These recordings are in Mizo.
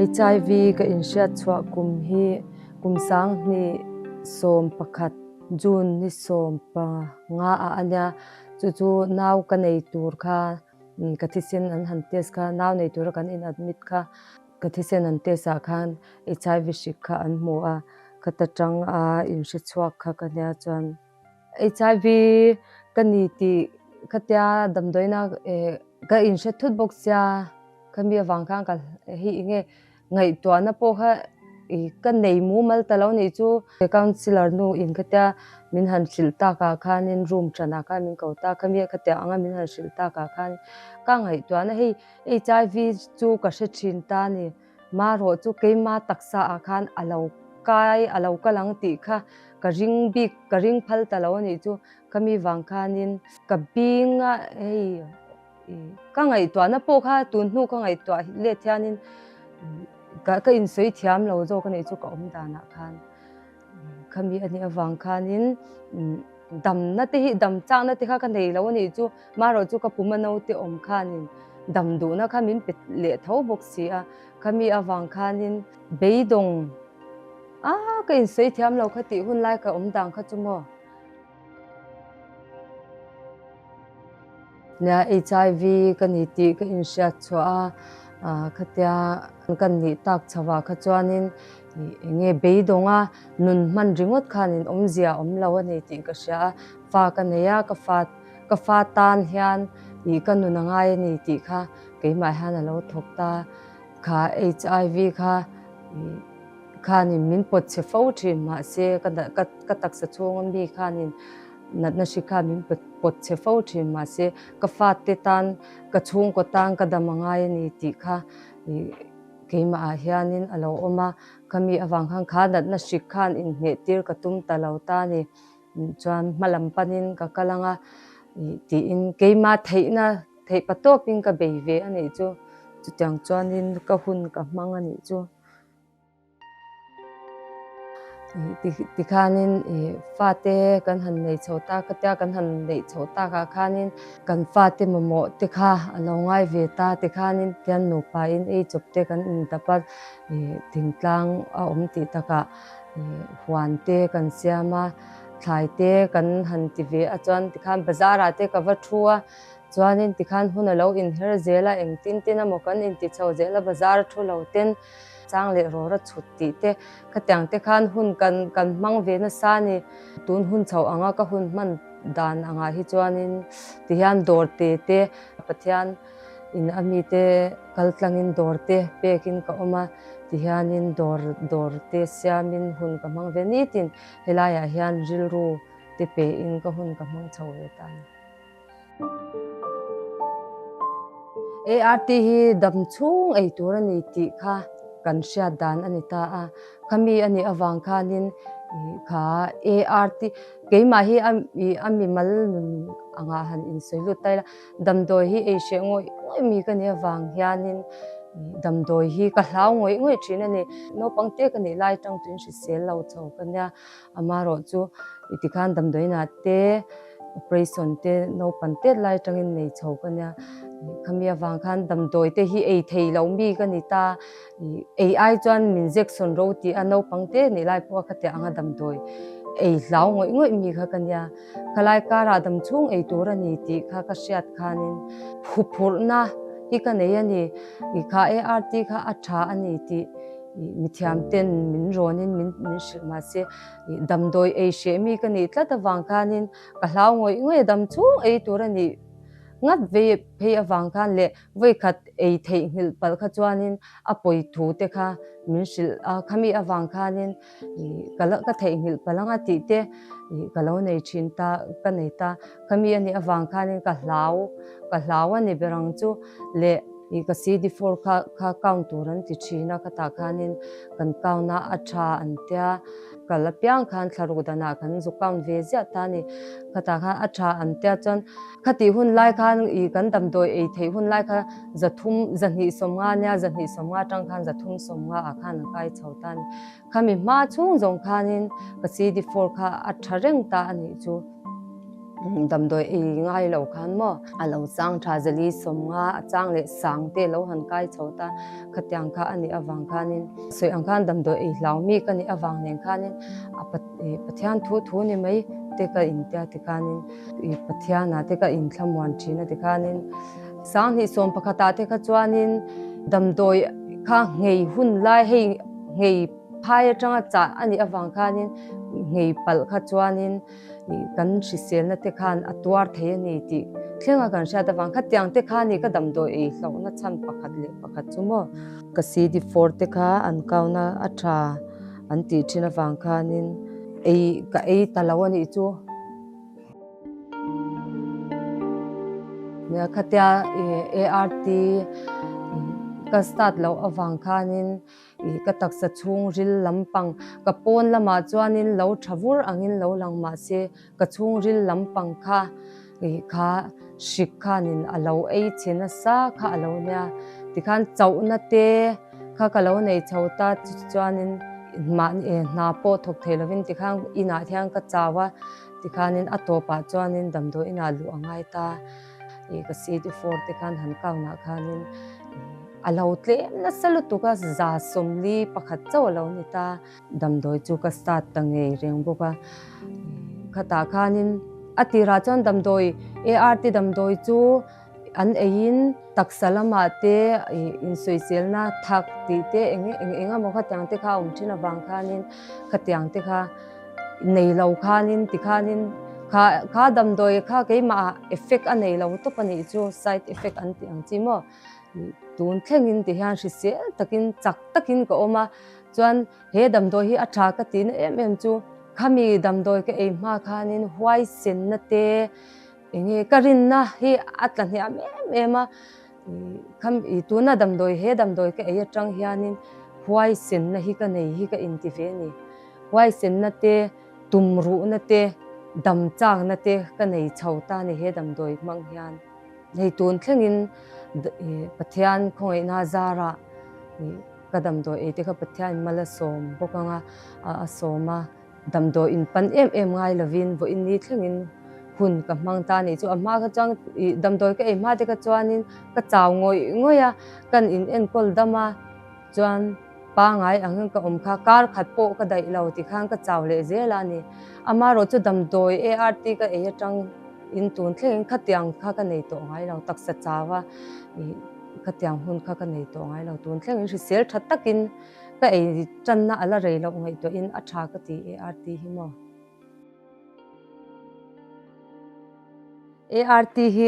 HIV ka inhriat chhuah kum hi kum 2011 June ni 15 ah a nia. Chu chu nau ka nei tur kha ka thisen an han test kha, nau nei tura kan in admit kha ka thisen an test ah khan HIV hrik kha an hmu a, khata tang a inhre chhuak kha ka nia chuan. HIV ka ni tih khatia damdawiina ka inhre thut bawk sia, khami avang khan ka hei enge ngaihtuahna pawh kha ih ka nei mumal ta lo nih chu. Councillor nu in khatia min han hrilh takah khanin room tanah khan min ko ta, khami khatia anga min han hrilh takah khan ka ngaihtuahna hei HIV chu ka hre thin ta a ni. Marawh chu keima taksa ah khan a lo kai a lo kal ang tih kha ka ring bik ka ring phal ta lo a nih chu. Khami vang khanin ka bing a hei ka ngaihtuahna pawh kha tun hnu ka ngaihtuah let hianin ka ka insawi thiam lo zawk a nih chu ka awm danah khan. Khami a nih avang khanin damna te hi dam chakna te kha ka nei lo a nih chu marawh chu ka puma naute awm khanin dam duhna kha min pe leh tho bawk si a, khami avang khanin beidawng a ka insawi thiam lo kha tih hun lai ka awm dan kha chu maw. Nia HIV ka ni tih ka inhriat chhuah a, khatia kan nih tak chho ah kha chuanin eng nge beidawng a nun hman ringawt khanin awmzia a awm lo a ni tih ka hria a, fa ka nei a, ka fa ka fa tan hian ih ka nun a ngai a ni tih kha keimah hian a lo thawk ta, kha HIV kha ih khanin min pawt chhe fo thin mahse ka ka taksa chhunga mi khanin Natna hri kha min pawt chhe fo thin mahse ka fate tan ka chhungkaw tan ka dam a ngai a ni tih kha keimah ah hianin a lo awm a, khami avang khan kha natna hri khan inhneh tir ka tum ta lo ta a ni. Chuan hma lam panin ka kal ang a tiin keimah theihna theih pa tawpin ka bei ve a nih chu, chutiang chuanin ka hun ka hmang a nih chu. Tikhanin fate kan han nei chho ta ka tia kan han neih chho takah khanin kan fate mamawh te kha a lo ngai ve ta tikhanin tian nupa in ei chawp te kan indap a thingtlang a awm tih takah huan te kan siam a thlai te kan han ti ve a chuan tikhan bazar ah te ka va thu a chuanin tikhan hun a lo inher zel a engtin tin emaw kan inti chho zel a bazar a thu lo ten. Chang leh rawra chhut tih te khatiang te khan hun kan kan hmang ve nasa a ni. Tun hun chho anga ka hun hman dan angah hi chuanin tihian dawr te te Pathian in a mite kal tlangin dawr te pekin ka awm a, tihianin dawr dawr te siamin hun ka hmang ve nitin helaiah hian rilru te pein ka hun ka hmang chho ve ta a ni. ART hi dam chhung ei tur a ni tih kha kan hriat dan a ni ta a, khami a nih avang khanin kha ART keimah hi a mimal nun angah han insawi lut ta ila, damdawi hi ei hreh ngawih ngawih mi ka nih avang hianin damdawi hi ka hlau ngawih ngawih thin a ni. Naupang te ka nih lai atang tuin hrisel lo chho ka nia. Amaherawh chu i tikhan damdawiinah te operation te naupan tet lai atangin nei chho ka nia. Khami avang khan damdawi te hi ei thei lo mi ka ni ta. Ei ai chuan min injection ro tih a naupang te nih lai pawh a khatiah anga damdawi ei hlau ngawih ngawih mi kha ka nia. Khalai karah damchhung ei tur a ni tih kha ka hriat khanin huphurhna hi ka nei a ni. I kha ART kha a tha a ni tih. Mithiam ten min rawnin min min hrilh mahse damdawi ei hreh mi ka nih tlat avang khanin ka hlau ngawih ngawih a dam chhung ei tur a nih ngat vei phei avang khan leh vawikhat ei theih nghilh palh kha chuanin a pawi thu te kha min hrilh a khami avang khanin ka la ka theihnghilh palh anga tih te ka lo nei thin ta ka nei ta khami a nih avang khanin ka hlau ka hlau a ni ber ang chu leh. Ih ka CD4 kha kha count tur an ti thin a, khatah khanin kan count a a tha an tia, kal apiang khan thlaruk danah kan zu count ve ziah ta a ni. Khatah khan a tha an tia chuan khatih hun lai khan ih kan damdawi ei theih hun lai kha zathum 250 nia 250 atang khan 350 ah khan a kai chho ta a ni. Khami hma chhung zawng khanin ka CD4 kha a tha reng ta a nih chu. Damdawi ei ngai lo khan maw a lo chang tha zali sawmnga a chang leh sang te lo han kai chho ta khatiang kha a nih avang khanin sawi ang khan damdawi ei hlau mi ka nih avang nen khanin a Pathian thu thu ni mai te ka intia tikhanin Pathianah te ka inthlamuan thin a tikhanin Sanghnih sawm pakhatah te kha chuanin damdawi kha nghei hun lai hei nghei phai atanga chah a nih avang khanin nghei palh kha chuanin kan hriselna te khan a tuar thei a ni tih thlenga kan hriat avang khatiang te kha ni ka damdawi ei hlauhna chhan pakhat leh pakhat chu maw. Ka CD4 te kha an kauna a tha an tih thin avang khanin ei ka ei ta lo a nih chu. Nia khatia ART ka start loh avang khanin Ih ka taksa chhungril lampang ka pawn lamah chuanin lo tha vur angin lo lang mahse ka chhungril lampang kha ih kha hrik khanin a lo ei chhe nasa kha a lo nia tikhan chauhna te kha ka lo nei chho ta chuanin mahni hna pawh thawk thei lovin tikhan inah hian ka chau a tikhanin a tawpah chuanin damdawi inah luh a ngai ta. Ih ka CD4 te khan han count ah khanin a lo tlem nasa lutuk a za sawmli pakhat chauh a lo ni ta. Damdawi chu ka start ta ngei reng bawk a, khatah khanin a tirah chuan damdawi ART damdawi chu an eiin taksa lamah te ih insawiselna thak tih te eng eng eng emaw khatiang te kha a awm thin avang khanin khatiang te kha Nei lo khanin tikhanin kha kha damdawi kha keimah effect a nei lo tawp a nih chu side effect an tih ang chi maw tun thlengin ti hian hrisel takin chak takin ka awm a chuan he damdawi hi a tha ka tihna em em chu khami damdawi ka ei hma khanin huaisenna te enge ka rinna hi a tla hniam em em a kham tuna damdawi he damdawi ka ei atang hianin huaisenna hi ka nei hi ka inti ve a ni. Huaisenna te, tumruhna te, dam chakna te ka nei chho ta ni he damdawi hmang hian. Hei tun thlengin Pathian khawngaihna zarah ka damdawi ei te kha Pathian mal a sawm bawk anga a sawm a, damdawi in pan em em ngai lovin vawiin ni thlengin hun ka hmang ta ni chu a hma kha chuan damdawi ka ei hma te kha chuanin ka chau ngawih ngawih a, kan in enkawl dam a chuan. Pangai angin ka awm kha kar khat pawh ka daih lo tikhan ka chau leh zel a ni. Amaherawh chu damdawi ART ka ei atang in tun thlengin khatiang kha ka nei tawh ngai lo, taksa chau a ih khatiang hun kha ka nei tawh ngai lo. Tun thlengin hrisel tha takin ka ei tanna a la rei loh ngaihtuahin a tha ka ti ART hi maw. ART hi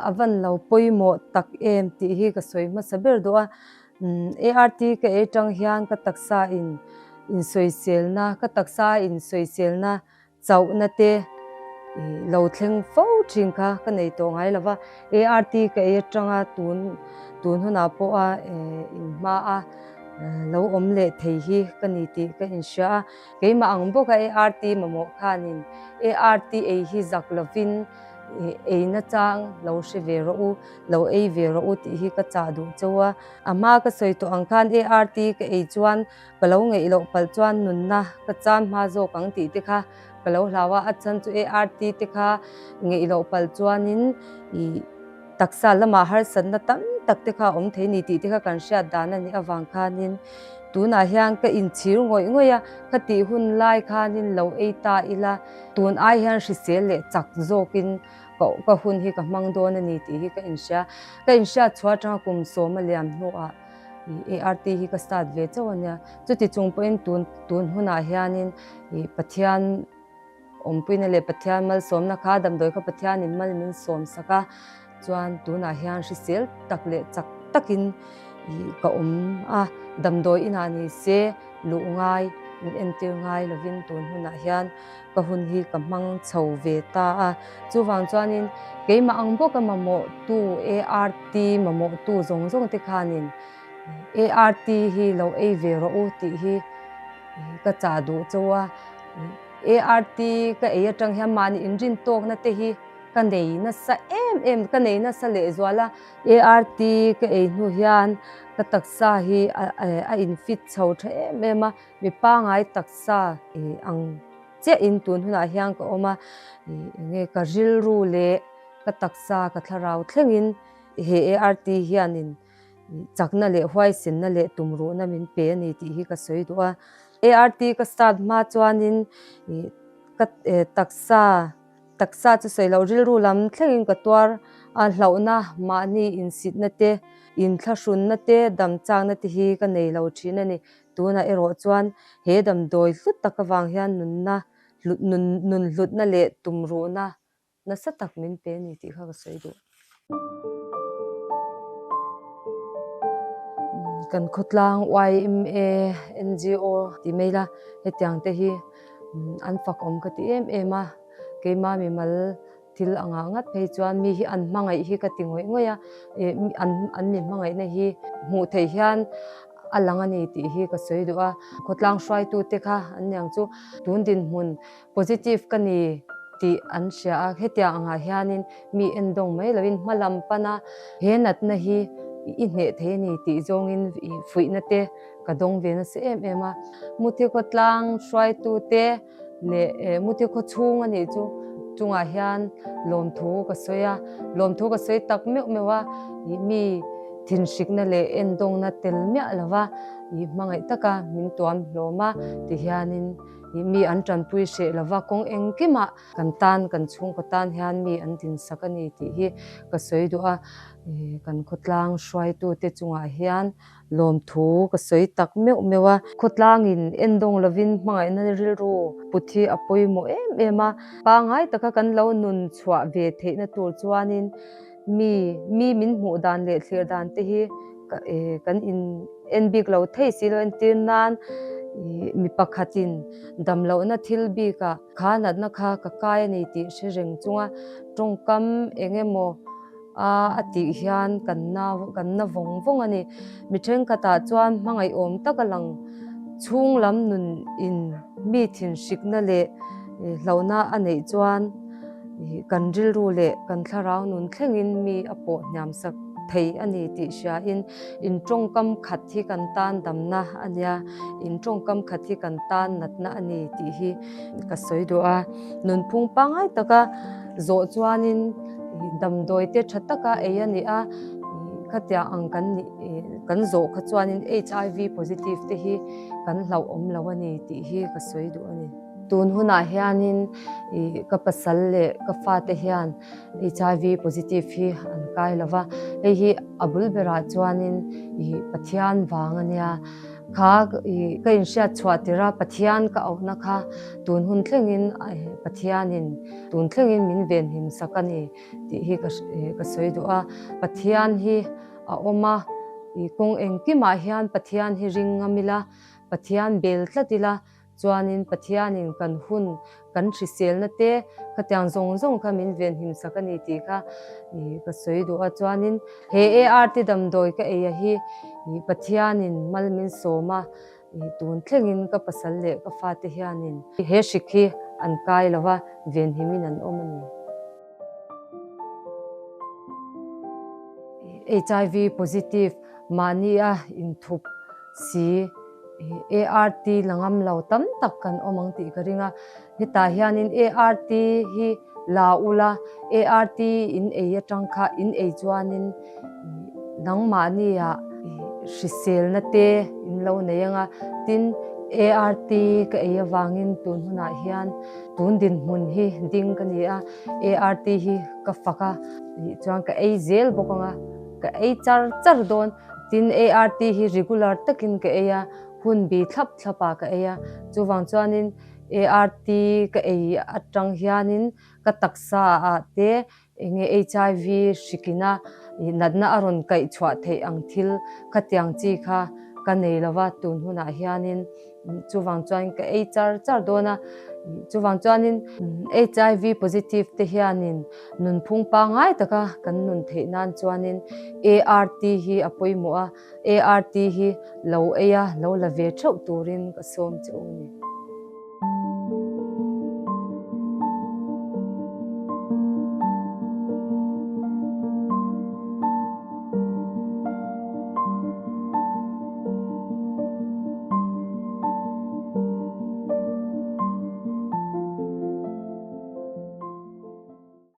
a van lo pawimawh tak em tih hi ka sawi hmasa ber duh a. ART ka ei tang hian ka taksa in insawiselna ka taksa insawiselna chauhna te lo thleng fo thin kha ka nei tawh ngai lo va. ART ka ei atanga tun tun hunah pawha inhma a lo awm leh thei hi ka ni tih ka inhria a. Keimah ang bawka ART mamawh khanin ART ei hi zak lovin ei nachang lo hre ve rawh u, lo ei ve rawh u tih hi ka chah duh cheu a. A hma ka sawi tawh ang khan ART ka ei chuan ka lo ngeih loh palh chuan nunna ka chan hma zawk ang tih te kha ka lo hlau a, a chhan chu ART te kha ngeih loh palh chuanin ih taksa lamah harsatna tam tak te kha a awm thei ni tih te kha kan hriat dan a nih avang khanin tunah hian ka inchhir ngawih ngawih a, ka tih hun lai khanin lo ei ta ila tun ai hian hrisel leh chak zawkin ka ka hun hi ka hmang dawn a ni tih hi ka inhria. Ka inhriat chhuah atanga kum sawm a liam hnuah ih ART hi ka start ve chauh a nia. Chuti chung pawhin tun tun hunah hianin ih Pathian awmpuina leh Pathian malsawmna kha damdawi kha Pathianin mal min sawm sak a, chuan tunah hian hrisel tak leh chak takin ih ka awm a, damdawi inah ni se luh ngai min entir ngai lovin tun hunah hian ka hun hi ka hmang chho ve ta a, chuvang chuanin keimah ang bawka mamawhtu ART mamawhtu zawng zawng te khanin ART hi lo ei ve rawh u tih hi ka chah duh chauh a, ART ka ei atang hian mahni inrin tawkna te hi ka nei nasa em em ka nei nasa lehzual a, ART ka ei hnu hian ka taksa hi a infit chho tha em em a, mi pangai taksa ang. chiahin tun hunah hian ka awm a, ih enge ka rilru leh ka taksa ka thlarau thlengin he ART hianin chakna leh huaisenna leh tumruhna min pe a ni tih hi ka sawi duh a. ART ka start hma chuanin ih ka taksa Taksa chu sawi loh rilru lam thlengin ka tuar a, hlauhna, mahni insitna te, inthlahrunna te, damchakna te hi ka nei lo thin a ni. Tunah erawh chuan he damdawi hlut tak avang hian nunna, nun hlutna leh tumruhna nasa tak min pe a ni tih kha ka sawi duh. Kan khawtlang YMA, NGO tih mai la hetiang te hi an fak awm ka ti em em a, keimah mimal thil angah ngat phei chuan mi hi an hmangaih hi ka ti ngawih ngawih a, ih an an mi hmangaihna hi hmuh theih hian a lang a ni tih hi ka sawi duh a, khawtlang hruaitute kha an niang chu tun dinhmun Positive ka ni tih an hria a, hetiang angah hianin mi endawng mai loin hma lam pana he natna hi i hneh thei a ni tih zawngin fuihna te ka dawng ve nasa em em a. Muthi khawtlang hruaitute leh muthi khaw chhung a nih chu chungah hian lawmthu ka sawi a, lawmthu ka sawi tak meuh meuh a, mi thinhrikna leh endawngna tel miah lova i hmangaih taka min tuam hlawm a tihianin Ih mi an tanpui hreh lova kawng engkimah kan tan kan chhungkaw tan hian mi an dinsak a ni tih hi ka sawi duh a, ih kan khawtlang hruaitute chungah hian lawmthu ka sawi tak meuh meuh a. Khawtlangin endawng lovin hmangaihna rilru put hi a pawimawh em em a, pangngai taka kan lo nun chhuah ve theihna tur chuanin mi mi min hmuh dan leh thlir dan te hi ka eh kan in en bik lo thei si lo entir nan ih mi pakhatin damlohna thil bikah kha natna kha ka kai a ni tih hre reng chunga tawngkam eng emaw a a tih hian kan na kan na vawng vawng a ni. Mi thenkhatah chuan hmangaihawm taka lang chhung lam nun in mi thinhrikna leh hlauhna a neih chuan ih kan rilru leh kan thlarau nun thlengin mi a pawh hniam sak thei a ni tih hriain in tawngkam khat hi kan tan damna a nia, in tawngkam khat hi kan tan natna a ni tih hi ka sawi duh a. Nunphung pangngai taka zawh chuanin damdawi te tha taka ei a ni a, khatiang ang kan nih kan zawh kha chuanin HIV positive te hi kan hlauhawm lo a ni tih hi ka sawi duh a ni. Tun hunah hianin ih ka pasal leh ka fate hian HIV positive hi an kai lo va, hei hi a bul berah chuanin ih Pathian vang a nia. Kha ih ka inhriat chhuah tir a, Pathian ka auhna kha tun hun thlengin Pathianin tun thlengin min venhim sak a ni tih hi ka ka sawi duh a. Pathian hi a awm a, ih kawng engkimah hian Pathian hi ring ngam ila, Pathian bel tlat ila, Chuanin Pathianin kan hun, kan hriselna te khatiang zawng zawng kha min venhim sak a ni tih kha ka sawi duh a. Chuanin he ART damdawi ka ei a hi Pathianin mal min sawm a, tun thlengin ka pasal leh ka fate hianin he hrik hi an kai lo va, venhimin an awm a ni. HIV positive mahnia inthup si ART la ngam lo tam tak kan awm ang tih ka ring a, hetah hianin ART hi la ula, ART in ei atang kha in ei chuanin nangmahnia hriselna te in lo nei ang a, tin ART ka ei avangin tun hunah hian tun dinhmun hi ding ka ni a, ART hi ka fak a, chuan ka ei zel bawk ang a, ka ei char char dawn. Tin, ART hi regular takin ka ei a, hun bi thlap thlapah ka ei a. Chuvang chuanin ART ka ei atang hianin ka taksa ah te enge HIV hrikina natna a rawn kaih chhuah theih ang thil khatiang chi kha ka nei lova tun hunah hianin Chuvang chuan ka ei char char dawn a, chuvang chuanin HIV positive te hianin nunphung pangngai taka kan nun theih nan chuanin ART hi a pawimawh a, ART hi lo ei a, lo la ve theuh turin ka sawm che u a ni.